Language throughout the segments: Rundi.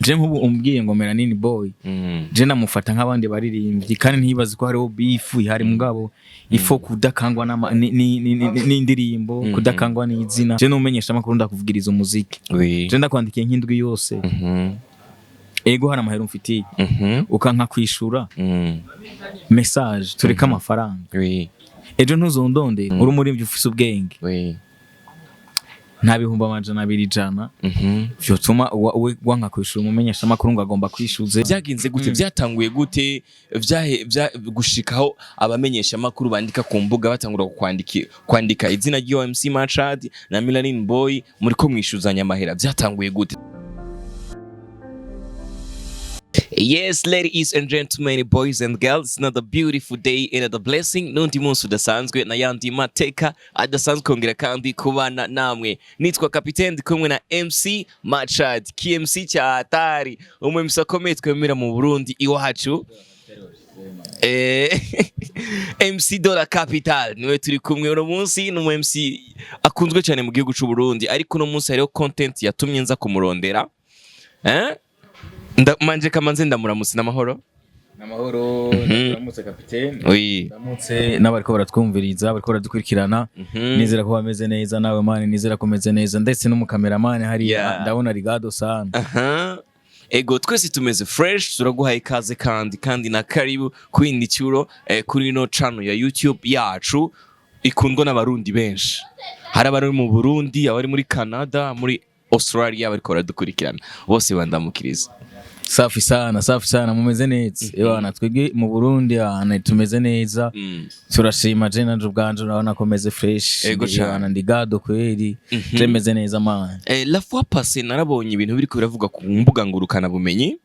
Je nk'ubu umbwiye ngo Melanini Boy, je namufata nk'abandi baririmbyi, kandi ntibaze ko hariho beef ihari. Mugabo ifo kudakangwa n'indirimbo, kudakangwa n'izina. Je numenyesha amakuru, ndakuvugiriza umuziki. Je ndakwandikiye nk'indwi yose, ego, hari amahera umfitiye, ukanka kwishura message, tureke amafaranga. Ejo ntuzondondere. Uri umuririmbyi ufise ubwenge, nta 200,000, 100 vyotuma wanka kwishura umumenyesha amakuru ngo agomba kwishuze. Byagenze gute? Byatanguye gute? Vyahe gushikaho abamenyesha makuru bandika ku mbuga, batangura kwandika izina ry'uwo MC Machad na Melanin Boy muriko mwishuzanya amahera? Byatanguye gute? Yes, ladies and gentlemen, boys and girls, another beautiful day, another blessing. N'undi munsi udasanzwe na yandi mateka adasanzwe kongera kandi kubana namwe. Nitwa Kapitene, ndi kumwe na MC Machad, KMC cya hatari, umwe MC akomeye twemera mu Burundi iwacu. MC Dollar Capital niwe turi kumwe uno munsi. Ni umu MC akunzwe cyane mu gihugu cy'u Burundi, ariko uno munsi hariho content yatumye nza kumurondera. Eh? Manje kamanze ndamuramutse n'amahoro. Namahoro, ndamutse kapitene. Ndamutse n'abariko baratwumviriza, bariko baradukurikirana. Nizera ko bameze neza. Nawe man, nizera ko umeze neza, ndetse n'umukameramani hariya. Ndabona rigado sana. Aha. Ego, twese tumeze fresh. Turaguhaye ikaze kandi na karibu kuri indi cyuro, kuri ino channel ya YouTube yacu ikundwa n'Abarundi benshi. Hari abari mu Burundi, abari muri Canada, muri Australia, bariko baradukurikirana bose, bandamukiriza. Safi sana, safi sana. Mumeze neza? Ebana, twebwe mu Burundi ahantu tumeze neza. Turashima. Je nanje ubwanje urabona ko meze fresh. Ego cane. Ebana, ndi gado kweri. Je meze neza, man. La fois passée narabonye ibintu biriko biravuga ku mbuga ngurukana bumenyi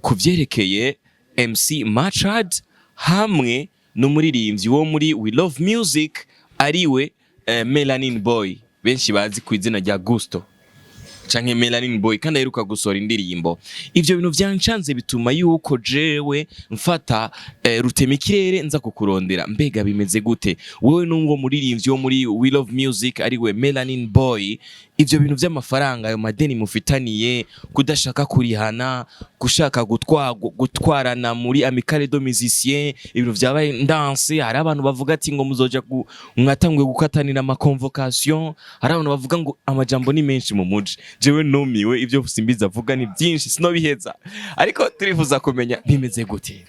ku vyerekeye MC Machad hamwe n'umuririmbyi wo muri We Love Music, ariwe Melanin Boy, benshi bazi ku izina rya Gusto canke Melanin Boy, kandi aheruka gusohora indirimbo. Ivyo bintu vyancanze, bituma yuko jewe mfata rutemikirere nza kukurondera. Mbega bimeze gute, wewe n'uwo muririmbyi wo muri We Love Music, ariwe Melanin Boy? Ivyo bintu vy'amafaranga, ayo madeni mufitaniye, kudashaka kurihana, gushaka gutwarana muri Amicale de Musiciens, ibintu vyabaye ndanse. Hari abantu bavuga ati ngo muzoja mwatanguye gukatanira ama convocation. Hari abantu bavuga ngo amajambo ni menshi mu muji. Jewe numiwe, ivyo Simbizi avuga ni byinshi, sinobiheza, ariko turifuza kumenya bimeze gute.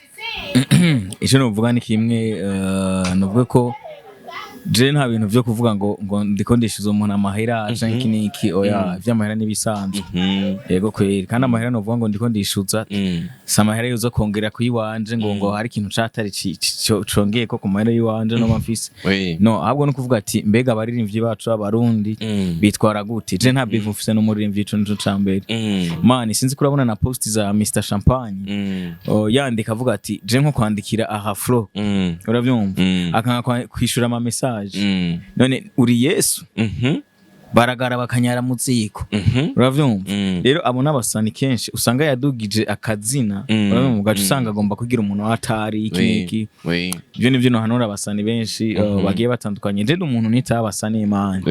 Icyo novuga ni kimwe, novuga ko je nta bintu vyo kuvuga ngo ndiko ndishyuza umuntu amahera canke iki n'iki. Oya, ivy'amahera n'ibisanzwe. Yego kweri, kandi amahera novuga ngo ndiko ndishyuza, si amahera yoza kongera kuyiwanje ngo hari ikintu catari congeye ko ku mahera y'iwanje noba mfise. No ahubwo no kuvuga ati mbega abaririmbyi bacu b'Abarundi bitwara gute? Je nta beef mfise n'umuririmbyi, ico nico ca mbere. Man, sinzi ko urabona na post za Mr Champagne. Oh, yandika avuga ati je nko kwandikira aha flow, uravyumva, akanga kwishura ama message. None uri Yesu? Baragara bakanyara mu ziko, uravyumva? Rero abo n'abasani kenshi usanga yadugije akazina, uravyumva, ugaca usanga agomba kugira umuntu atari iki n'iki. Ibyo nivyo nohanura abasani benshi bagiye batandukanye. Je ndi umuntu nitaho abasani, man.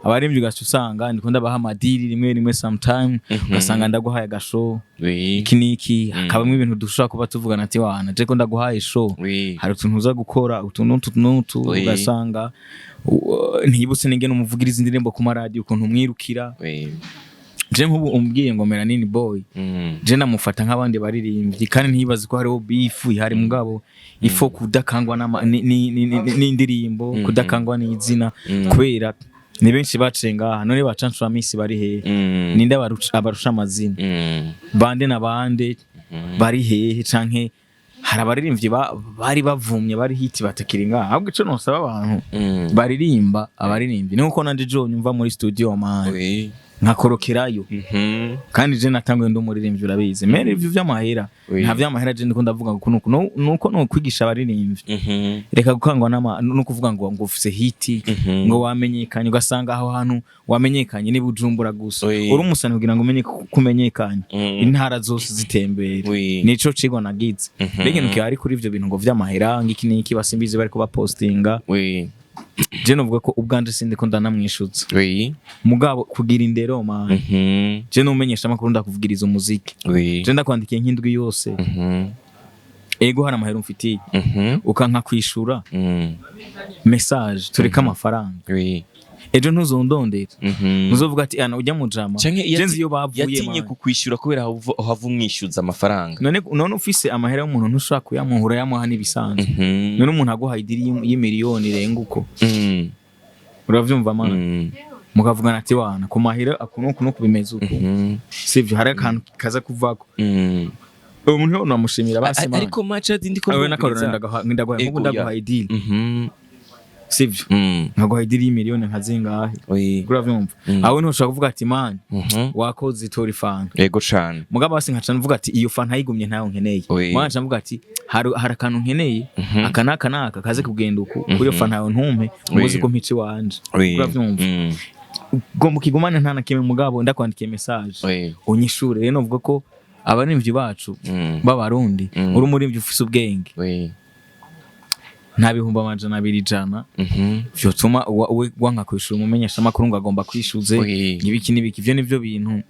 Abaririmbyi ugaca usanga ndiko ndabaha amadiri rimwe rimwe, sometime ugasanga ndaguhaye agashow, iki n'iki, hakabamwo ibintu dushobora kuba tuvugana ati wana, je ko ndaguhaye show, hari utuntu uza gukora utu n'utu n'utu. Ugasanga ntibutse n'ingene umuvugiriza indirimbo ku maradiyo, ukuntu umwirukira. Je nk'ubu umbwiye ngo Melanini Boy, je namufata nk'abandi baririmbyi, kandi ntibaze ko hariho beef ihari. Mugabo ifo kudakangwa n'indirimbo, kudakangwa n'izina, kubera ni benshi baciye ngaha. None ba Canshura Misi bari hehe? Ninde abarusha amazina? Bande na bande bari hehe? Canke hari abaririmbyi bari bavumye, bari hit, batakiri ngaha. Ahubwo ico nosaba abantu baririmba, abaririmbyi, ni nkuko nanje jo nyumva muri studio, man, nkakorokerayo. Kandi je natanguye ndi umuririmbyi, urabizi. Mere ivyo vy'amahera, nta vy'amahera je ndiko ndavuga ngo kunuku nuko nokwigisha abaririmbyi, reka gukangwa no kuvuga ngo ufise hit, ngo wamenyekanye, ugasanga aho hantu wamenyekanye ni Bujumbura gusa. Uri umusani, kugira ngo umenye ko kumenyekanye, intara zose zitembere. Nico cigwa nagize. Mbega ikintu kihari kuri ivyo bintu ngo vy'amahera, ngiki niki, basimbizi bariko bapostinga. Je novuga ko ubwanje sindiko ndanamwishuza, mugabo kugira indero, man. Je numenyesha amakuru, ndakuvugiriza umuziki. Je ndakwandikiye nk'indwi yose, ego hari amahera umfitiye, ukanka kwishura message, tureke amafaranga. Ejo ntuzondondera, ntuzovuga ati ana ujya mu jama. Canke Je nzi iyo bavuye, yatinye man. kukwishyura kubera uhava umwishyuza amafaranga. None ufise amahera y'umuntu ntushobora kuyamuha, urayamuha n'ibisanzwe. None umuntu aguhaye i deal y'imiliyoni irenga uko, uravyumva, man? Mukavugana ati wana ku mahera aku nuku nuku bimeze uku, sivyo? Hari akantu kaza kuvako. Uwo muntu yo namushimira basi, man. Ariko Machad, ndiko Awe n'akarorero ndumviriza. ndaguha Ego, nk'ubu ndaguhaye i deal, sivyo? Nkaguha i deal y'imiliyoni nka zingahe, uravyumva? Aho ntushobora kuvuga ati man, wakoze, itora ifanta. Yego cane. Mugabo basi nkaca mvuga ati iyo fanta ayigumye ntayo nkeneye. Mugabo nkaca mvuga ati hari akantu nkeneye, aka n'aka n'aka kaze kugenda uku kuri iyo fanta yawe, ntumpe umuzi ko mpica iwanje. Uravyumva? Ugomba ukigumane nta na kimwe, mugabo ndakwandikiye message, unyishure. Rero novuga ko abaririmbyi bacu b'Abarundi, uri umuririmbyi ufise ubwenge, nta 200,000, 100 vyotuma wanka kwishura umumenyesha amakuru ngo agomba kwishuze ibiki n'ibiki. Ivyo nivyo bintu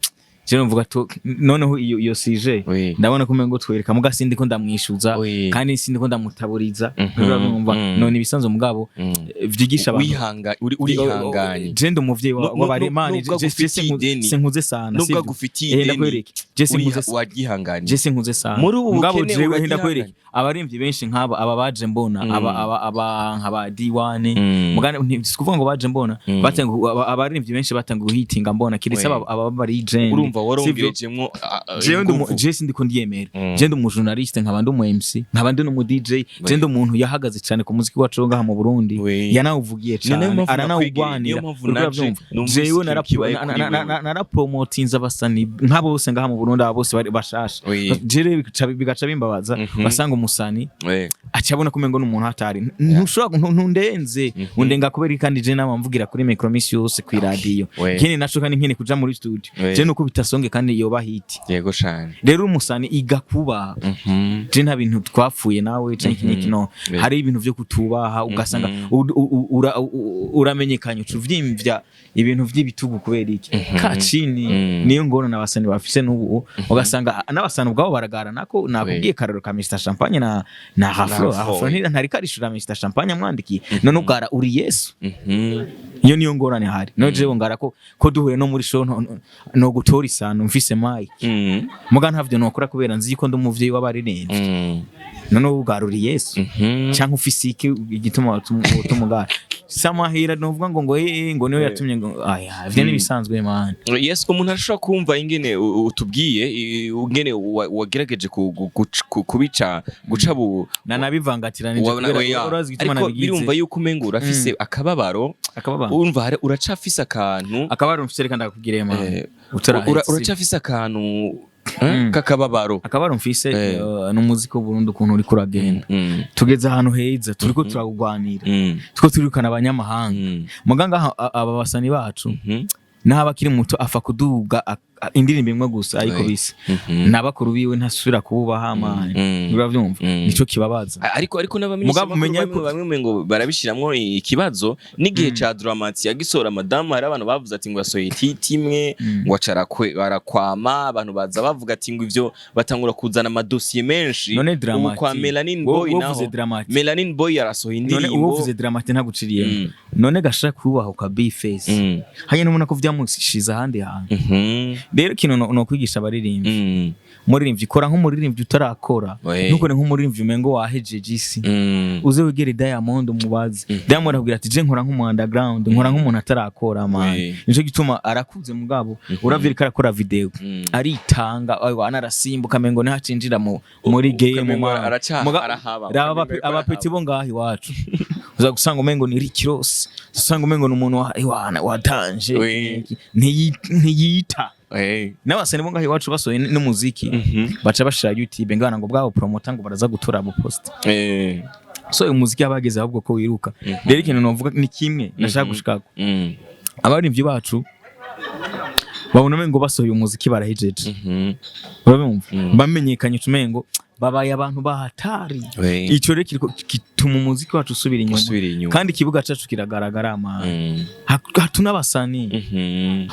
je novuga to noneho iyo sije ndabona ko umengo twereka, muga sindi ko ndamwishuza kandi sindi ko ndamutaburiza. Urabyumva? None ibisanzwe, mugabo vyigisha abantu. Wihanga uri urihanganye. Je ndi umuvyeyi w'abaremani. Nubwo agufitiye ideni. Sinkuze sana, Nubwo sivyo? agufitiye ideni, Ndakwereke, je sinkuze, waryihanganye. je sinkuze sana. Muri ubu Mugabo bukene jewe uraryihanganye. ndakwereke abaremvyi benshi nk'aba aba baje mbona, aba nk'aba D1, mugana si kuvuga ngo baje mbona, batangu abaremvyi benshi batanguye guhitinga mbona kiretse aba bari legend. Urumva Sivyo? warongerejemwo Jewe ndi inguvu. je sindiko ndiyemera. Je ndi umu journaliste, nkaba ndi umu MC, nkaba ndi n'umu DJ. Je ndi umuntu yahagaze cyane ku muziki wacu wo ngaha mu Burundi, yanawuvugiye Ni cyane, nayo mpamvu aranawugwanira. niyo mpamvu Uriko naje uravyumva? numvise Jewe ikintu kibaye kuri wewe. narapromotinze abasani nka bose ngaha mu Burundi, aba bose bari bashasha. Je rero bigaca bimbabaza, basanga umusani aca abona ko umengo n'umuntu hatari ntushobora ntundenze undenga kubera iki? Kandi je nama mvugira kuri micro misi yose ku radio. Ikindi naco kandi nkene kuja muri studio, je nuko bitasonge kandi yoba hit. Yego cane. Rero umusani iga kubaha. Je nta bintu twapfuye nawe canke iki n'iki, no. Hari ibintu vyo kutubaha, ugasanga uramenyekanye uca uvyimvya ibintu vy'ibitugu kubera iki kacini. Niyo ngorane abasani bafise n'ubu, ugasanga n'abasani ubwabo baragara nako. Nakubwiye karero ka Mr Champagne na Raflo. Raflo, Raflo ntariko arishura Mr Champagne amwandikiye, none ugara uri Yesu. Iyo niyo ngorane hari. None jewe ngara ko duhuye no muri show no gutora isano mfise mic, muga ntavyo nokora kubera nzi ko ndi umuvyeyi w'abaririmbyi. None ubu ugarura Yesu cyangwa ufise iki igituma utumugara samahira? Novuga ngo ngo niyo yatumye ngo aya ivyo nibisanzwe, man. Yes, umuntu arashobora kumva ingene utubwiye ingene wagerageje kubica guca bu Nanabivangatiranije kubera oya. urazi igituma Ariko nabigize. birumva yuko umengo urafise akababaro. Akababaro. Urumva uracafise akantu. Akababaro mfise, reka ndakubwire, man. Utarahetse. Uracafise akantu k'akababaro. Akababaro mfise n'umuziki w'Uburundi ukuntu uriko uragenda. Tugeze ahantu heza, turiko turawugwanira, turiko turirukana abanyamahanga. Muganga aba basani bacu, naho abakiri muto afa kuduga indirimbo imwe gusa ariko bise n'abakuru biwe ntasubira kububaha, man. Uravyumva? Nico kibabaza. Ariko n'abamenyesha Mugabo umenya bamwe bamwe ngo barabishiramwo ikibazo n'igihe ca Dramati yagisora madamu, hari abantu bavuze ati ngo yasohoye titi imwe, ngo aca arakwama, abantu baza bavuga ati ngo ivyo batangura kuzana amadosiye menshi. None Ubu Dramati kwa Melanin wowe Boy wowe naho uvuze Dramati. Melanin Boy yarasohoye None indirimbo. uwo uvuze Dramati ntaguciriyemo. None gashaka kubaha ka B-Face, hanyuma nubona ko vyamushize ahandi hantu. Rero ikintu no kwigisha abaririmbyi, umuririmbyi kora nk'umuririmbyi utarakora, ntukore nk'umuririmbyi umengo wahejeje isi. Uze wegere Diamond umubaze. Diamond akubwira ati je nkora nk'umu underground, nkora nk'umuntu atarakora, man. Nico gituma arakuze, mugabo uravye ariko arakora video, aritanga, ayo anarasimbuka mengo ntacinjira mu muri game, Ukamengo man. Arahaba, Raba ukamengo ariko abapeti bo ngaha iwacu, uza gusanga umengo ni Rick Ross, usanga umengo ni umuntu watanje. Ntiyita n'abasani bo ngaha iwacu basohoye n'umuziki, baca bashira YouTube ngana ngo bwabo promoter ngo baraza gutora abo post. So umuziki yabageze ahubwo ko wiruka. Rero ikintu novuga ni kimwe nashaka gushikako, abaririmbyi bacu Babona umengo basohoye umuziki barahejeje. Urabumva, bamenyekanye, umengo babaye abantu bahatari. Ico rero kiriko gituma umuziki wacu usubira inyuma. Usubira inyuma. Kandi ikibuga cacu kiragaragara ama hatuna abasani.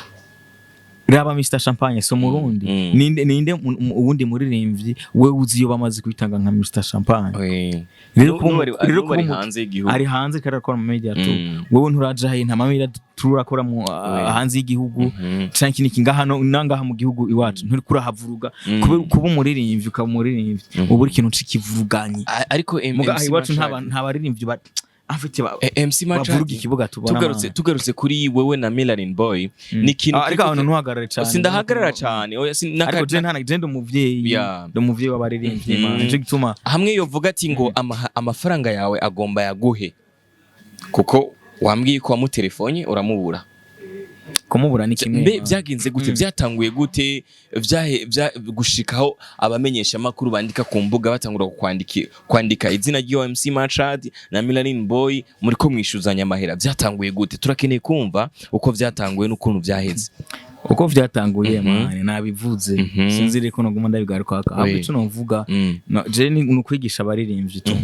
Raba Mr Champagne, so murundi. Ninde uwundi muririmbyi we uzi iyo bamaze kwitanga nka Mr Champagne? Rero rero N'ubu ari kuba hanze y'igihugu. Ari hanze kandi arakora mu media tu. Wewe nturaja he, nta media turakora mu hanze y'igihugu canke iki niki ngaha no nangaha mu gihugu iwacu nturi kurahavuruga. Kuba umuririmbyi, ukaba umuririmbyi, uba uri ikintu c'ikivuruganyi. Ariko Muga MC iwacu nta Machad- nta baririmbyi afite MC Machad, bavuruga ikibuga tubona. tugarutse kuri wewe na Melanin Boy, ni ikintu Ariko ahantu ntuhagarare cane. Sindahagarara cyane, oya. Ariko je nta je ndi umuvyeyi. Ndi umuvyeyi w'abaririmbyi, man. Nico gituma Hamwe yovuga ati ngo amafaranga yawe agomba yaguhe, kuko wambwiye ko wamutelefone uramubura. Kumubura ni kimwe. Mbe byagenze gute? Byatanguye gute? Vyahe gushikaho abamenyesha makuru bandika ku mbuga, batangura kwandika izina ry'uwo MC Machad na Melanin Boy muri ko mwishuzanya amahera? Byatanguye gute? Turakeneye kumva uko byatanguye n'ukuntu byaheze. Uko vyatanguye, man, nabivuze. Sinzi reko noguma ndabigaruka ahubwo. Ico novuga, no, je ni ukwigisha abaririmbyi tu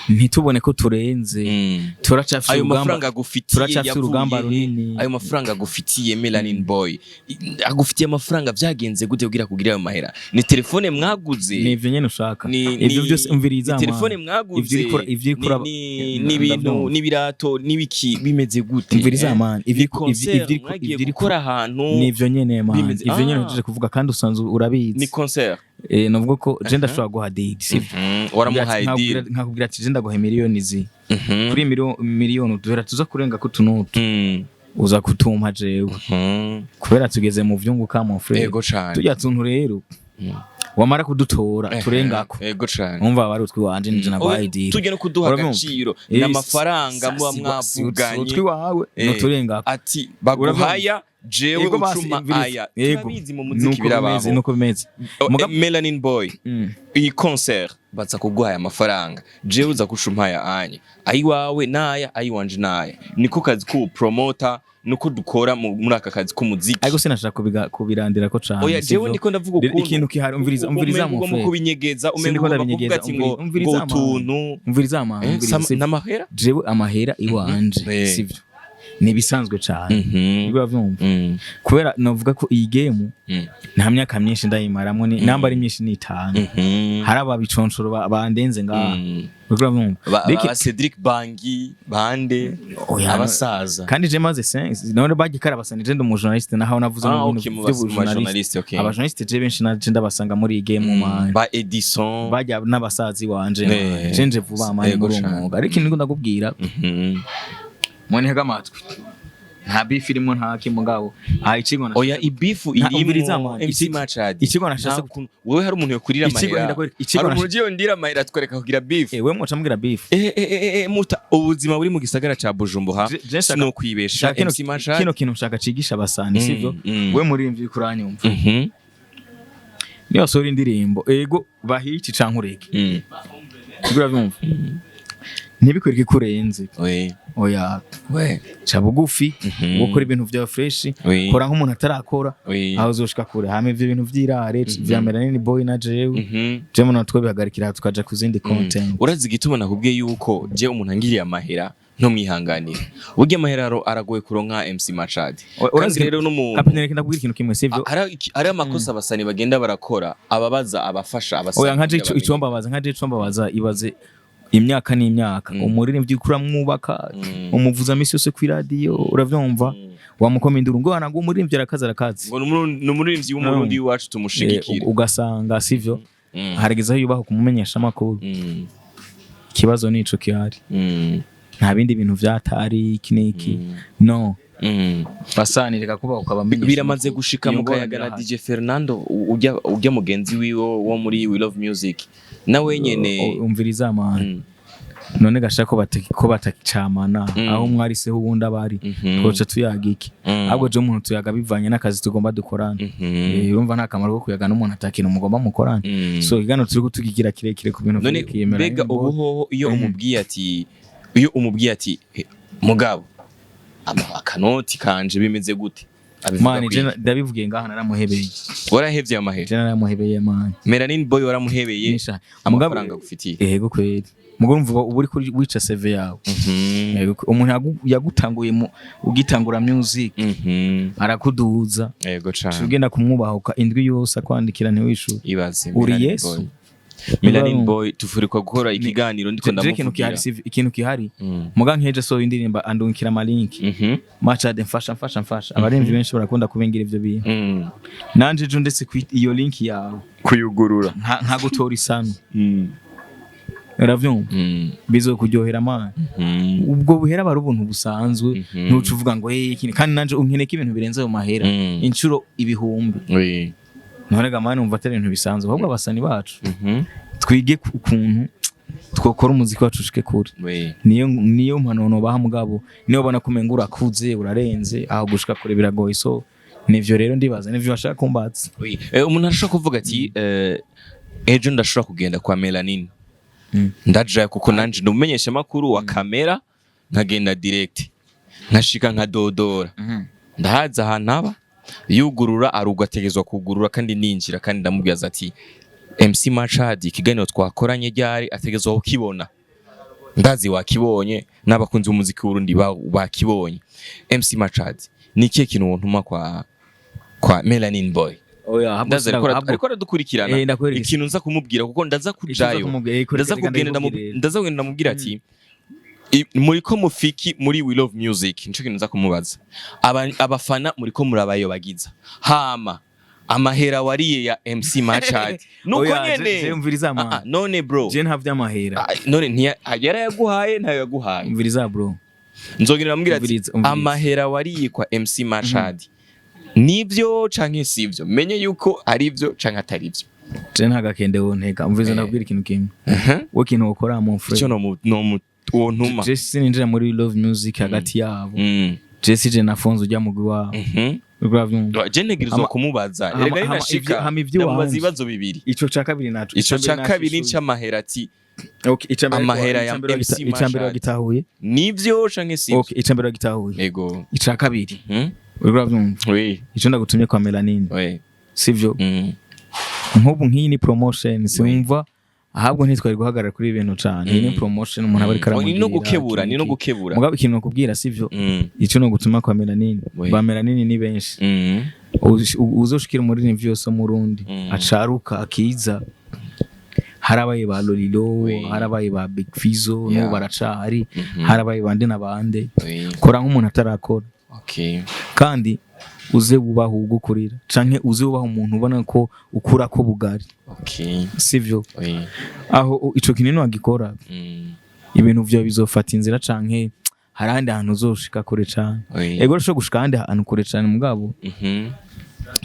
ntitubone ko turenze. Turacafise Ayo urugamba, mafaranga agufitiye turacafise urugamba yavuye he? runini. Ayo mafaranga agufitiye Melanin Boy agufitiye amafaranga, byagenze gute kugira kugira ayo mahera? Ni telefone mwaguze? Ni ivyo nyene ushaka, ivyo byose, umviriza, Ni telefone man. mwaguze? Ivyo uriko Ni ibintu Ndavyumva. n'ibirato n'ibiki, bimeze gute? Umviriza, man. Ni concert mwagiye Ivyo gukora ahantu? Ni ivyo nyene, man. Ivyo nyene uhejeje kuvuga, kandi usanzwe urabizi. Ni concert. Novuga ko je ndashobora guha deal, sivyo? Waramuhaye deal. Nkakubwira ati je ndaguha miliyoni zi kuri miliyoni duhera tuza kurenga ko utunutu uza kutumpa jewe kubera tugeze mu vyunguka, mon frère. Ego cane. Tujya tuntu rero wamara kudutora turengako, Ego cane. umva bari utwiwanje, nije naguhaye deal. Tujye no kuduha Urabyumva? agaciro n'amafaranga muba mwavuganye. Utwiwawe nuturengako. Ati baguhaya jewe Yego, basi, ucuma umviriza. aya. Yego. Turabizi mu muziki Nuko bimeze, birabaho. nuko bimeze. Oh, Melanin Boy, iyi concert baza kuguhaya amafaranga, jewe uza gucuma aya anye, ayiwawe naya, ayiwanje naya. Niko kazi k'ubu promoter, nuko dukora muri aka kazi k'umuziki. Ariko sinashaka kubirandira ko cane. Oya, jewe Sivyo? ndiko ndavuga Rero ukuntu ikintu kihari, umviriza, umviriza, umengo mon ugomba frère. kubinyegeza, umengo Sindiko ugomba kuvuga ndabinyegeza, ati ngo umviriza, ngo man. utuntu. Umviriza, man, umviriza, sivyo? N'amahera. Jewe amahera iwanje, sivyo, ni ibisanzwe cane. Uravyumva? Kubera novuga ko iyi game nta myaka myinshi ndayimaramwo, ni namba ari myinshi ni 5. Hari ababiconshoro bandenze ngaha. Uravyumva? Ba Cedric Bangi bande? Oya, abasaza. Kandi je maze 5 none bagikara basani, je ndi umu journaliste naho navuze mu bintu Mu vy'ubu journaliste, okay. Aba journaliste je benshi naje ndabasanga muri iyi game, man. Ba Edison. Bajya n'abasazi wanje, man. Je nje vuba, man, muri uwo cane. mwuga. Ariko ikintu ndakubwira, mwantega amatwi, nta beef irimo, nta kimugabo aha ikigo Oya, ibifu Umviriza, irimo. man. MC Machad. Ikigo nashatse Nta kuntu- wewe hari umuntu yokurira amahera? Ikigo Hari umuntu ugiye ndira amahera twereka kugira beef? Eh, we muca mugira beef. Muta ubuzima buri mu gisagara ca Bujumbura Je nshaka- sino kwibesha. Shaka MC Machad. Kino kintu nshaka cigisha abasani, sivyo? We muririmbyi uriko uranyumva, niyo wasohora indirimbo, ego bahici canke ureke, uriko uravyumva, ntibikwereke ko urenze. Oya, We. ca bugufi, gukora ibintu vya fresh, kora nk'umuntu atarakora, aho uzoshika kure. Hama ivyo bintu vy'irare vya Melanin Boy na jewe, je mbona twe bihagarikira tukaja ku zindi content. Urazi igituma nakubwiye yuko je umuntu angiriye amahera ntumwihanganire? Burya amahera aragoye kuronka, MC Machad. Urazi Kandi rero n'umuntu Kapitene, reka ndakubwira ikintu kimwe, sivyo? Hari amakosa abasani bagenda barakora, ababaza abafasha abasani Oya, nka je kugira bamenye. icombabaza, nka je icombabaza, ibaze imyaka n'imyaka umuririmbyi ukuramwubaka, umuvuza misi yose kw'iradiyo, uravyumva, wamukoma induru ngo ngo umuririmbyi arakaze, arakaze. Ngo ni umuririmbyi w'Umurundi w'iwacu, tumushigikire. Ugasanga sivyo, harageze aho yubaha kumumenyesha amakuru. Ikibazo nico gihari. Nta bindi bintu vyatari iki n'iki, no basani reka kuba ukabamenyesha Biramaze amakuru. gushika Iyo mu ngorane kayaga na irahari. DJ Fernando, ujya mugenzi wiwe wo muri We Love Music nawe nyene. Umviriza, man. None gashaka ko batacamana, aho umwe seho uwundi abari, twoca tuyaga iki? Ahubwo je umuntu tuyaga bivanye n'akazi tugomba dukorana. Urumva nta kamaro ko kuyaga n'umuntu atakintu mugomba mukorana. So ikiganiro turi tukigira kirekire ku bintu None vyerekeye Melanin mbega Boy. ubu hoho iyo umubwiye ati: "Mugabo akanoti kanje bimeze gute?" Abivuga Man, je kwiki? ndabivugiye ngaha, naramuhebeye. Warahevye amahera? Je naramuhebeye, man. Melanin Boy waramuhebeye? Nisha. Amafaranga agufitiye? Yego kweli, mugo urumva uba uri kuri wica CV yawe. Yego, umuntu yagutanguye mu ugitangura music, arakuduza. Yego cane. Ugenda kumwubahuka indwi yose akwandikira ntiwishure. Ibaze. Uri Melanin Yesu. Boy. Melanin Boy tufurikwa gukora ikiganiro ndiko Je ikintu ndamuvugira. kihari ikintu kihari, muga nkeje so indirimbo andungikira amalinki: "Machad, mfasha, mfasha, mfasha." Abaremvyi benshi barakunda kubingira ivyo bintu. Nanje ejo ndetse iyo link yawe Kuyugurura. Nka gutora isano, uravyumva? Bizokuryohera, man. Ubwo buhera aba ari ubuntu busanzwe. Ntuca uvuga ngo hey, iki kandi nanje unkeneka ibintu birenze ayo mahera inshuro ibihumbi. None ga man, umva atari ibintu bisanzwe, ahubwo abasani bacu twige ukuntu twokora umuziki wacu ushike kure. Niyo mpanuro nobaha. Mugabo niyo ubona ko umenga urakuze, urarenze aho gushika kure, biragoye. So nivyo rero ndibaza nivyo bashaka kumbaza. Oui. Umuntu arashobora kuvuga ati ejo ndashobora kugenda kwa Melanin, ndaja kuko nanje ndumumenyesha makuru wa kamera, nkagenda direct nkashika nkadodora, ndahaza ahantu aba, yugurura arugwa, ategezwa kugurura, kandi ninjira kandi ndamubwiza ati MC Machad, ikiganiro twakoranye ryari ategezwa kukibona, ndazi wakibonye n'abakunzi b'umuziki w'Urundi bakibonye. MC Machad, ni ikihe kintu wontuma kwa Melanin Boy? Oya. Ndaza ariko aradukurikirana. Eh, ndakwereka. Ikintu nza kumubwira, kuko ndaza kujayo, kumubwira, ndaza reka kugenda ndabikubwire. ndaza kugenda ndamubwira ati muriko mufiki muri We Love Music. Nico kintu nza kumubaza. Abafana muriko murabayobagiza, hama amahera wariye ya MC Machad nuko Oya, nyene. je umviriza, man. Ah, ah, none bro. Je nta vy'amahera. Ah, none ntiya yarayaguhaye? Ntayo yaguhaye? Umviriza, bro. Nzogenda ndamubwira ati Umviriza, umviriza. amahera wariye kwa MC Machad nivyo canke sivyo? Menye yuko ari vyo canke atari vyo. Je nta gakende wontega. Umviriza, ndakubwira ikintu kimwe. We kintu wokora, mon frère. Icyo no wontuma. Je sininjira muri Love Music hagati yabo. Je sije nafunze ujya mugwi wabo. Uravyumva? Je ntegerezwa kumubaza. Erega ninashika hama ivy'iwanje. ndamubaza ibibazo bibiri. Ico ca kabiri naco. Ico ca kabiri c'amahera ati Okay, icambere amahera ya MC icambere Machad. wagitahuye. Nivyo canke sivyo? Okay, icambere wagitahuye. Yego. Ica kabiri. Uriko uravyumva? Oui. Ico ndagutumye kwa Melanine. Oui. Sivyo? Nk'ubu nk'iyi ni promotion, sinumva ahubwo ntitwari guhagarara kuri ibintu cane. Iyi ni promotion umuntu aba ariko Oh, ni no aramubwira. gukebura, ni no gukebura. Mugabo ikintu nakubwira, sivyo? Ico no gutuma kwa Melanine. Oui. Ba Melanine ni benshi. Uzoshikira umuririmbyi wose wo mu Burundi acaruka akiza, harabaye ba Lolilo, Oui. harabaye ba Big Fizzo, n'ubu baracahari, harabaye bande na bande. Kora nk'umuntu atarakora. Kandi uze wubaha uwugukurira canke uze wubaha umuntu ubona ko ukura ko bugari. Sivyo? Oui. Aho ico kintu wagikora, ibintu vyawe bizofata inzira canke hari ahandi hantu uzoshika kure cane. Oui. Ego, urashobora gushika ahandi hantu kure cane, mugabo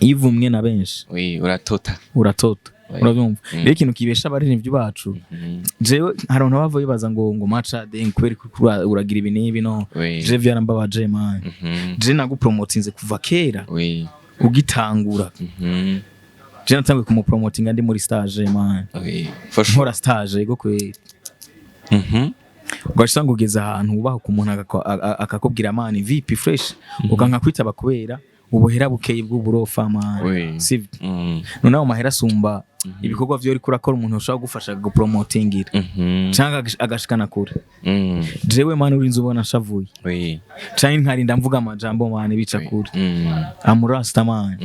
iyo uvumwe na benshi Oui, uratota. Uratota. Oui. Urabyumva? Rero ikintu kibesha abaririmbyi bacu, jewe hari abantu bava bibaza ngo maca de kubera ko uragira ibi n'ibi no. Oui. Je vyarambabaje, man. Je nagupromotinze kuva kera ugitangura. Je natanguye kumupromotinga ndi muri stage, man. Oui. For sure. Nkora stage, ego kweri. Ugaca usanga ugeze ahantu wubaha ku muntu akakubwira man, vipi, fresh, ukanka kwitaba kubera ubuhera bukeye bw'uburofa, man. Oui. Sivyo? Noneho amahera asumba ibikorwa vyo uriko urakora, umuntu ushobora gufasha gupromotingira canke agashikana kure. Jewe man, urinze ubona nshavuye canke nkarinda mvuga amajambo, man, bica kure. Amurasta, man.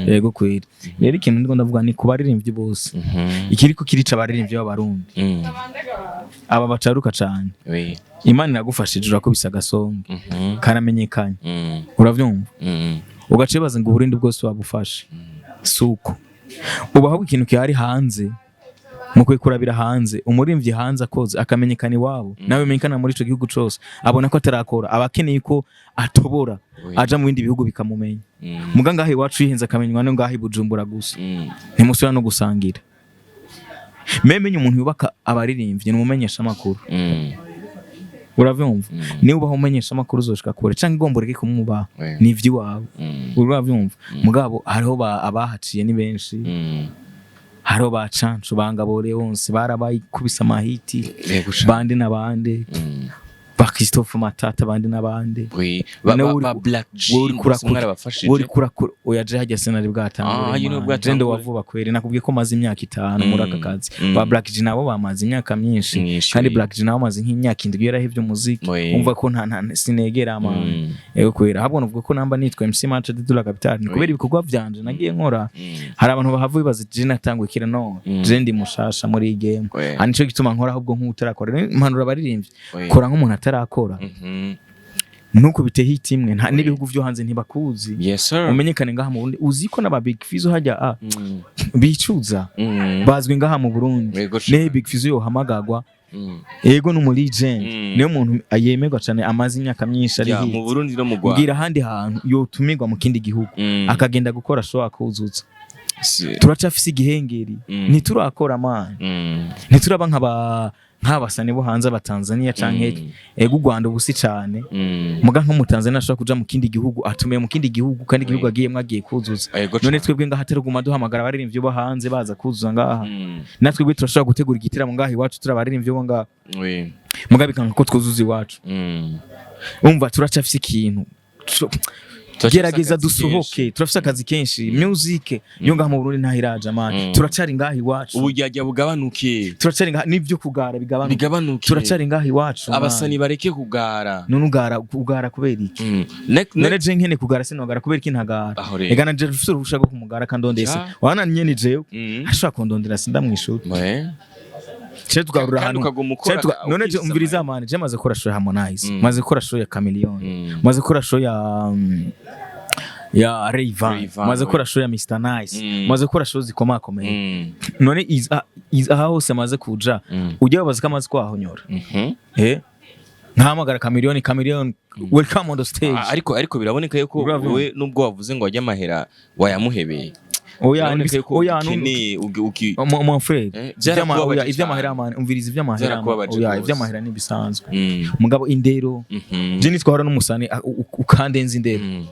Yego kweri. Rero ikintu ndiko ndavuga ni ku baririmbyi bose, ikiriko kirica abaririmbyi b'Abarundi, aba bacaruka cane. Imana iragufashije, urakubise agasonge, karamenyekanye. Uravyumva? Ugaca wibaza ngo Uburundi bwose wabufashe. Suko ubu, ahubwo ikintu kihari hanze mu kwikurabira hanze, umurimbyi hanze akoze akamenyekana iwabo, nawe menyekana muri ico gihugu cose, abona ko atarakora, aba akeneye ko atobora aja mu bindi bihugu bikamumenya. Muga ngaho iwacu yihenze akamenywa no ngaho i Bujumbura gusa, ntimusubira no gusangira. Memenye umuntu yubaka abaririmbyi ni umumenyesha amakuru. Uravyumva? Niba ubaho umumenyesha amakuru uzoshika kure, canke igomba ureke kumwubaha, ni ivy'iwawe. Uravyumva? Mugabo hariho abahaciye ni benshi. Hariho ba Cancu, ba Ngabo Leonce, barabayikubise amahiti. Yego sha. Bande na bande. Ba Christophe Matata, abandi n'abandi. Oui, ba None ba, uri ba Black G wowe uriko urakora, mwarabafashije. Wowe uriko urakora, oya, je hajya sinari bwatangure. Ah, you know, man. bwatangure. Je ndo wavuba kweri, nakubwiye ko maze imyaka 5 muri aka kazi. Ba Black G nabo bamaze imyaka myinshi. Myinshi, kandi oui. Black G nabo amaze nk'imyaka 7 yarahevye umuziki. Oui. Umva ko nta sinegera, man. Yego kwera, ahubwo nuvuga ko namba nitwa MC Match de la Capitale ni kubera ibikorwa vyanje nagiye nkora. Hari abantu bahava bibaza je natanguye kera, no je ndi mushasha muri iyi game. Oui. Ah, nico gituma nkora ahubwo nk'utarakora. Impanuro abaririmbyi: Oui. kora nk'umuntu atarakora, ntukubite hit imwe, n'ibihugu vyo hanze ntibakuzi. Yes sir. Umenyekane ngaha mu Burundi. Uzi ko n'aba Big Fizzo hajya bicuza, bazwi ngaha mu Burundi. Yego Ne Big Fizzo yohamagagwa, yego ni umu legend, niyo muntu yemerwa cyane, amaze imyaka myinshi ari Ya, hit. mu Burundi no mu Rwanda. Mbwira ahandi hantu yotumirwa mu kindi gihugu akagenda gukora show akuzuza. Turacafise igihengeri, ntiturakora, man. Ntituraba nk'aba nk'abasani bo hanze, abatanzania canke ego u Rwanda ubu si cane. Muga nko mu Tanzania ashobora kuja mu kindi gihugu, atumiye mu kindi gihugu, kandi igihugu agiyemwo agiye kuzuza. None twebwe ngaha ataruguma duhamagara abaririmbyi bo hanze baza kuzuza ngaha? Natwe bwe turashobora gutegura igitaramo ngaha iwacu, turi abaririmbyi bo ngaha, muga bikanga ko twuzuza iwacu. Umva, turacafise ikintu. Turacafise Gerageza akazi dusohoke. kenshi. Turafise akazi kenshi. Music yo ngaha mu Burundi ntahiraja, man. Turacari ngaha iwacu. Uburyarya bugabanuke. Turacari ngaha, n'ivyo kugara bigabanuke. Bigabanuke. Turacari ngaha iwacu, man. Abasani bareke kugara. None ugara, ugara kubera iki? None je nkene kugara, sinogara kubera iki ntagara? Aho rero. Ega nanje mfise uruhusha rwo kumugara kandondese. Ja. Wananye ni jewe ashobora kundondera, sindamwishura. Ce tugarura Kandi ahantu ukaguma ukora none je ukisama. umviriza, man, je maze gukora show ya Harmonize, maze gukora show ya Chameleone, maze gukora show ya Rayvan, Rayvan, maze gukora show ya Mr Nice, maze gukora show zikomakomeye. None aha hose maze kuja, ujya babaza ko amaze kwahonyora. Nkahamagara Chameleone: "Chameleone, welcome on the stage." Ah, ariko biraboneka yuko Uravyumva? wowe nubwo wavuze ngo wajya amahera wayamuhebeye, Oya, biraboneka yuko oya, ukeneye mon frère, Byarakubabaje oya, ivy'amahera, cyane. Man, umviriza, ivy'amahera, Byarakubabaje oya, rwose. ivy'amahera ntibisanzwe. Mugabo indero, je nitwahora n'umusani ukandenza indero.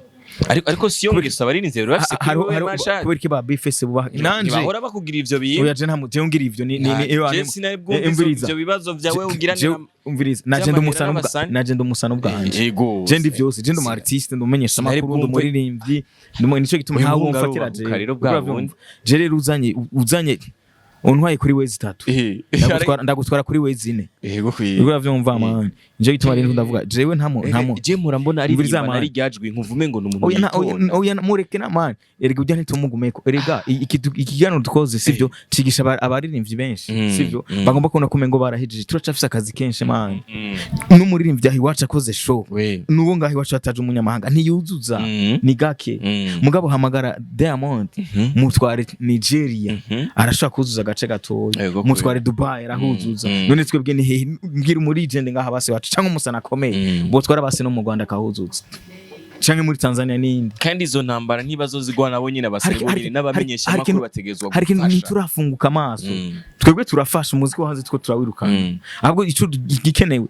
Ariko siyo ngeso abarinzi rero bafise kuri wowe, Mashari. Kubera iki ba bifese bubaha nanje? Ntibahora bakugira ivyo bintu. Oya, je nta je ngira ivyo ni Je sinari bwumve umviriza. ivyo bibazo vyawe ugiranira Umviriza, naje ndi vy'amahera umusani n'abasani. naje ndi umusani ubwanje. Yego. Je ndi vyose, je ndi umu artiste, ndi umumenyesha Sinari amakuru, ndi bwumve. umuririmbyi, nico gituma Uyu ntawe muhungu umfatira arubahuka je. rero bwa Uravyumva? bundi. Je rero uzanye untwaye kuri wezi 3, ndagutwara kuri wezi 4. Yego kwiye. Uravyumva, man? Nico gituma rero ndavuga jewe ntamo Je murambona ari Umviriza, man. ari ryajwi nkuvume ngo ni umuntu Oya, yitonda. oya, mureke na, man, erega ujya ntitumugumeko. Erega ikiganiro dukoze sivyo cigisha abaririmbyi benshi, sivyo, bagomba kubona ko umengo barahejije. Turacafise akazi kenshi, man. N'umuririmbyi aho iwacu akoze show, n'uwo ngaho iwacu hataje umunyamahanga ntiyuzuza, ni gake. Mugabo hamagara Diamond, mutware Nigeria, arashobora kuzuza agace gatoya. Mutware Dubai, arahuzuza. None twebwe ni hehe? Mbwira umuri legend ngaha basi wacu cyangwa umusana akomeye botwara basi no mu Rwanda akahuzuza, canke muri Tanzania n'indi. Kandi izo ntambara ntibazozigwa nabo nyine, abasore bonyine, n'abamenyesha amakuru bategezwa Hari ikintu gufasha. ntiturafunguka amaso. Twebwe turafasha umuziki wo hanze, two turawirukana. Ahubwo ico gikenewe,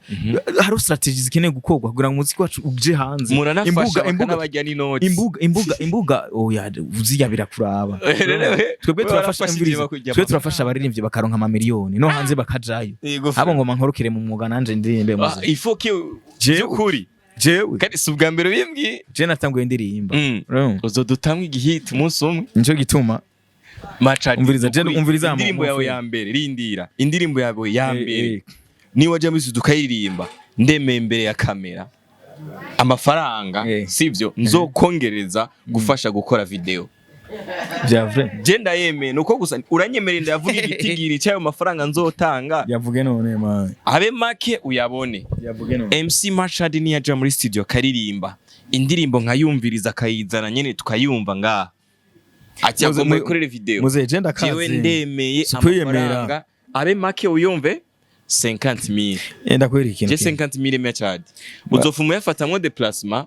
hari strategy zikeneye gukorwa kugira ngo umuziki wacu uje hanze. Muranafasha Imbuga, imbuga, bakanabajya n'inoti. Imbuga, imbuga, imbuga, oya, uziya birakuraba. Twebwe turafasha, Warafashije imviriza. bakujya Twe turafasha abaririmbyi bakaronka amamiliyoni no hanze bakajayo. Yego. Abo ngoma nkorokere mu mwuga nanje ndirimbe Ah, muziki. il faut que Jewe. by'ukuri, Jewe kandi si ubwa mbere bimbwiye. je natanguye ndirimba. Urumva? Uzodutamwe igihiti umunsi umwe. Nico gituma Machadi, Umviriza, ukuri, umviriza indirimbo yawe ya mbere, rindira, indirimbo yawe ya mbere, niba wajya muri studio ukayiririmba, ndemeye imbere ya kamera amafaranga, sivyo, nzokongereza gufasha gukora video. Vya vrai? Je ndayemeye, nuko gusa uranyemerera ndavuga igitigiri cy'ayo mafaranga nzotanga. Yavuge none, man. Abe make uyabone. Yavuge none. MC Machad niyaja muri studio akaririmba indirimbo nkayumviriza, akayizana nyene tukayumva ngaha, ati agomba ikorere video. Muzehe, je ndakaze. Jewe ndemeye. Si kwiyemera. Amafaranga abe make uyumve, 50,000. Ndakwereka ikintu Je kimwe. 50,000 Machad uzofuma uyafatamwo déplacement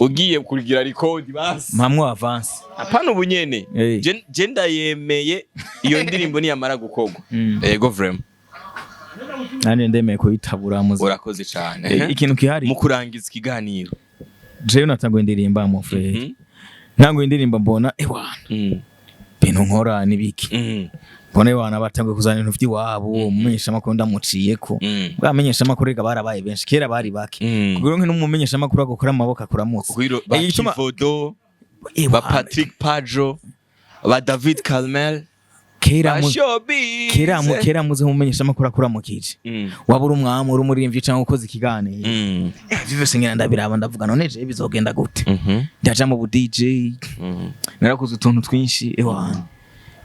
ugiye kugira record basi. Mpamwo avance. Apana ubunyene. Je ndayemeye iyo ndirimbo niyamara gukorwa. Yego, vraiment. Nanjye ndemeye kuyitabura, muzehe. Urakoze cyane. Ikintu kihari, Mu kurangiza ikiganiro, jewe natanguye ndirimba, mon frère. Ntanguye indirimbo mbona ewana Ibintu nkora nibiki? Mbone wana batanguye kuzana ibintu vy'iwabo, umumenyesha makuru ndamuciyeko. Bwa menyesha makuru rega barabaye benshi, kera bari bake. Kugira ngo n'umumenyesha makuru agukora amaboko akuramutse. Kwiro ba Igituma Kivodo, ba Patrick Pajo, ba David Calmel, kera ba mu Showbiz. Kera muze umumenyesha makuru akuramukije. Waba uri umwami, uri umuririmbyi cyangwa ukoze ikiganiro. Ivyo vyose ngenda ndabiraba, ndavuga: none je bizogenda gute? Ndaja mu bu DJ. Narakoze utuntu twinshi, ewana,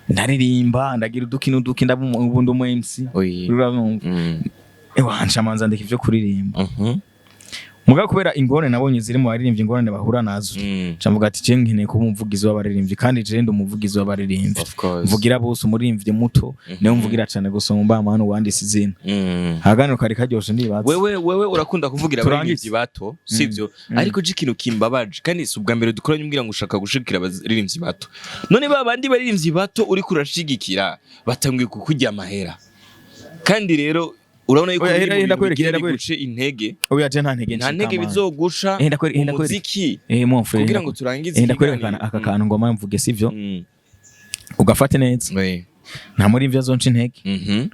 ndaririmba, ndagira uduki n'uduki, ndaba ubu ndi umu MC. Urumva? Ewana, nshamanza ndeka ivyo kuririmba. Mugabo kubera ingorane nabonye ziri mu baririmbyi, ingorane bahura nazo, nca mvuga ati: je nkeneye kuba umuvugizi w'abaririmbyi, kandi je ndi umuvugizi w'abaririmbyi. Of course. Mvugira bose, umuririmbyi muto niwe mvugira cane gusumba amahano wanditse izina. Ahaganiro kari karyoshe, ndibaza. Wewe urakunda kuvugira Turangize. abaririmbyi bato, sivyo? Ariko je ikintu kimbabaje, kandi si ubwa mbere dukoranye, umbwira ngo ushaka gushigikira abaririmbyi bato, none ba bandi baririmbyi bato uriko urashigikira batanguye kukurya amahera, kandi rero urabona yuko Oya, biri mu hera, bintu ndakwereka, bigira hera, ndakwereka. biguce intege. Oya, je nta ntege Nta ncika, ntege man. bizogusha Ndakwereka. umuziki. Mon frère. Kugira ngo turangize Ndakwerekana ikiganiro. aka kantu ngoma mvuge, sivyo? Ugafate neza. Oui. Nta muririmbyi azonca intege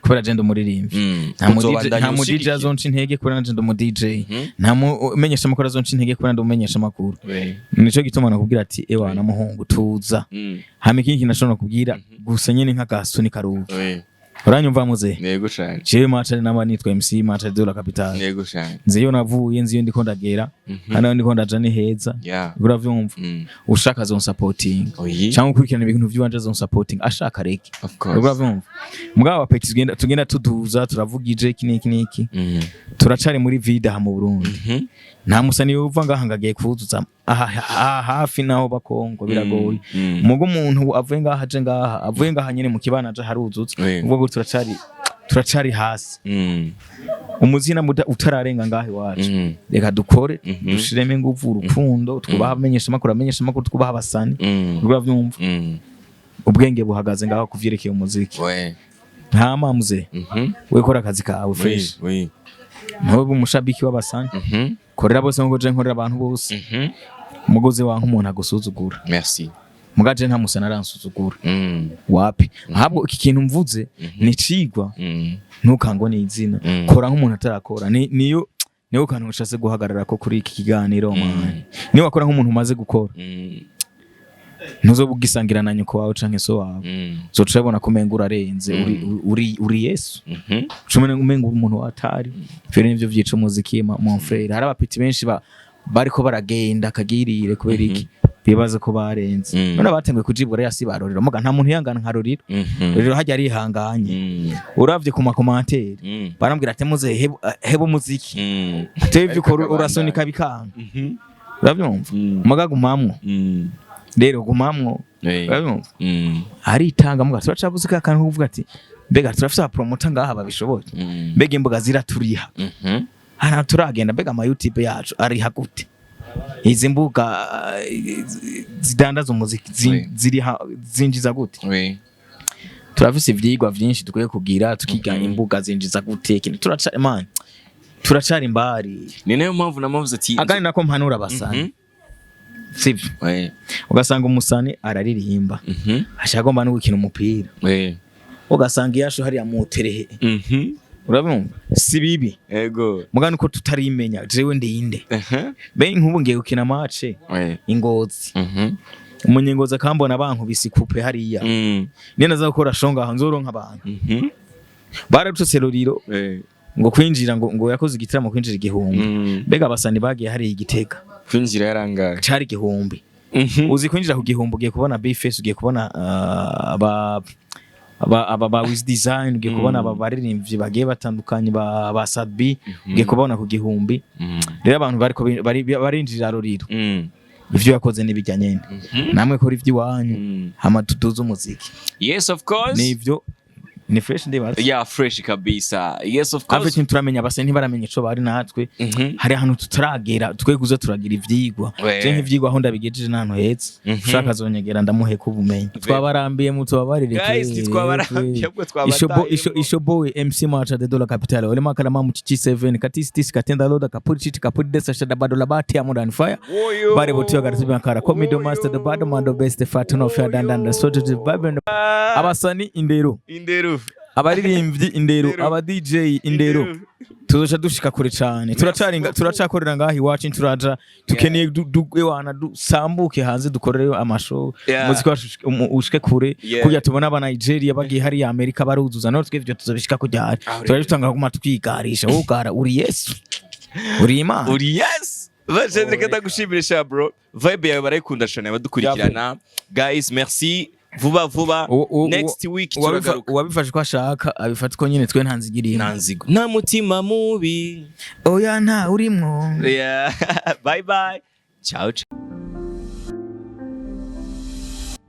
kubera je ndi umuririmbyi. Nta mu DJ, Uzobandanya nta mu DJ ushigikira. azonca intege kubera nje ndi umu DJ. Nta mumenyesha makuru azonca intege kubera ndi umumenyesha makuru. Oui. Nico gituma nakubwira ati: ewa na muhungu, tuza. Hama ikindi kintu nashobora kubwira gusa nyene nk'agasuni karubi. Oui. Uranyumva, muzehe? Yego cane. Jewe Machari naba nitwa MC Machari de la Capitale. Yego cane. Nzi iyo navuye, nzi iyo ndiko ndagera, kandi aho ndiko ndaja ni heza. Uravyumva? Ushaka azonsapotinga Oui. cyangwa ukurikirana ibintu vy'iwanje azonsapotinga, ashaka reke. Of course. Uravyumva? Mugabo abapeti tugenda tuduza, turavugije iki n'iki n'iki. Turacari muri vide aha mu Burundi. Nta musani wumva ngaha ngo agiye kuzuza aha hafi naho bakongo, biragoye. Mugo umuntu avuye ngaha aje ngaha, avuye ngaha nyene mu kibana aje haruzutse. Ubwo ngo turacari hasi. Umuzina utararenga ngaha iwacu. Reka dukore, dushiremo ingufu, urukundo, twubaha abamenyesha amakuru, abamenyesha amakuru twubaha abasani. Uravyumva? Ubwenge buhagaze ngaho kuvyerekeye umuziki. Nta mamuze. We kora akazi kawe fresh. Oui. Ntube umushabiki w'abasani. Korera bose nkuko je nkorera abantu bose. Umugozi wanka umuntu agusuzugura. Merci. Muga je nta musani aransuzugura. Wapi, ahubwo iki kintu mvuze ni cigwa. Ntukango ni izina. Kora nk'umuntu atarakora, niyo niyo kantu ushatse guhagarara ko kuri iki kiganiro, man. Niyo wakora nk'umuntu umaze gukora, ntuzoba ugisangira na nyoko wawe canke so wawe. Uzoca ubona ko umenga urarenze, uri Yesu. Uca umenga uri umuntu watari. Ivyo nivyo vyica umuziki, mon frère. Hari abapeti benshi bariko baragenda akagirire kubera iki? Bibaza ko barenze. None batanguye kujibura yasi barorero, muga nta muntu yangana nka Roriro. Roriro hajya arihanganye. Uravye ku ma commentaires, barambwira ati: muze heba umuziki. Ate ivyo Ariko ukora akabandanya. urasunika bikanga. Uravyumva? Muga gumamwo. Rero gumamwo. Uravyumva? Aritanga, muga turacabuze ka kantu ko kuvuga ati: mbega turafise aba promoter ngaha babishoboye? Mbega imbuga ziraturiha? Hano turagenda, mbega ama YouTube yacu ariha gute? Izi mbuga zidandaza umuziki ziriha, zinjiza gute? Turafise ivyigwa vyinshi dukwiye kugira, tukiga imbuga zinjiza gute. Ikintu turaca, man, turacari imbari. Ni nayo mpamvu namavuze ati Agani nako mpanura abasani, sivyo? Oui. Ugasanga umusani araririmba, ashaka agomba no gukina umupira. Ugasanga iyasho hariya muterehe. Urabumva? Si bibi. Ego. Mugani uko tutarimenya jewe ndinde. Be nk'ubu ngiye gukina match ingozi, umunyengozi akambona bankubise ikupe hariya, niyo naza gukora shonga aho nzoronka abantu. Bararutse Roriro ngo kwinjira, ngo yakoze igitaramo kwinjira 1000. Mbega abasani bagiye hariya igitega? Kwinjira yarangaye? Cari 1000. Uzi kwinjira ku 1000, ugiye kubona Bface, ugiye kubona aba ba Wiz Design, ugiye kubona aba baririmbyi bagiye batandukanye, ba Sadbi, ugiye kubona ku 1000. Rero abantu bariko barinjira Roriro. Ivyo yakoze n'ibijya nyene, namwe kora ivy'iwanyu, hama tuduze umuziki. Yes, of course. Nivyo. Ni fresh, ndibaza. Yeah, fresh kabisa, yes, of course. Ave turamenya, base ntibaramenya ico bari natwe. Hari ahantu tutaragera, twe kuza turagira ivyigwa. Je nk'ivyigwa aho ndabigejeje n'ahantu heza. Ushaka azonyegera ndamuheka ubumenyi. Twabarambiye, mutubabarire. Guys, ntitwabarambiye, ahubwo twabatayemo. Isho boy MC Macha de Dola Capital olema kalama muchichi 7 katisi tisi katenda loda kapuri chichi kapuri desa shada badola bati amudan fire. Woyo. Bare botiwa garasibi ankara komido master the bad man the best fat no fear dandan the so to the vibe. Abasani indero. Indero. Abaririmbyi indero. Indero. Aba DJ indero. Indero. Tuzoca dushika kure cane. Turacaringa, turacakorera ngaha iwacu, turaja tukeneye ewana dusambuke hanze, dukorereyo amashow. Umuziki wacu ushike kure. Kugira tubone aba Nigeria bagiye hariya Amerika baruzuza, none twe ivyo tuzobishika kujyari? Aho rero. Turaje dutangura kuguma twigarisha. Wowe ugara uri Yesu, uri Imana. Uri yes. Bashe, reka ndagushimire sha bro, vibe yawe barayikunda cyane abadukurikirana. Guys, merci. Vuba vuba, next week turagaruka. Uwabifashe ko ashaka abifata uko nyene, twe nta nzigirimo. Nta nzigo, nta mutima mubi. Oya, nta urimwo. Yeah. Bye bye, ciao ciao.